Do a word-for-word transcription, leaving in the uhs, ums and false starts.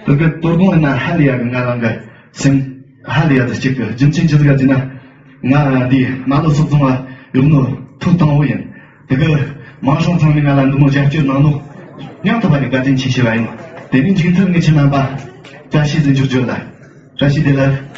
དེ་གི་དོ་དགོང་ཡིན་ན་ཧ་ལས་ཡ་གི་ང་རང་གི་སེམས་ཧ་ལས་ཡ་དེ་གཅིག་གི་རྒྱུ་མཚན་ཅི་ཟིག་ག་ཟེར་ན། ང་འདི་མ་ལོ་སོག་རྫོང་ང་ཡོད་ནོ་ཐུག་དང་བོ་ཡིན། དེ་གི་མང་སྲོང་ཚང་མས་ང་ལ་འདི་མོ་རྒྱབ་སྐྱོར་གནང་ནོ་སྙིང་ཐག་པ་ནས་བཀའ་དྲིན་ཆེ་ཞུ་བ་ཡིན། དེ་ནས་མཇུག་མཐར་ངས་ཁྱེད་རྣམ་པ་བཀྲ་ཤིས་བདེ་ལེགས་བརྗོད་ལ། བཀྲ་ཤིས་བདེ་ལེགས།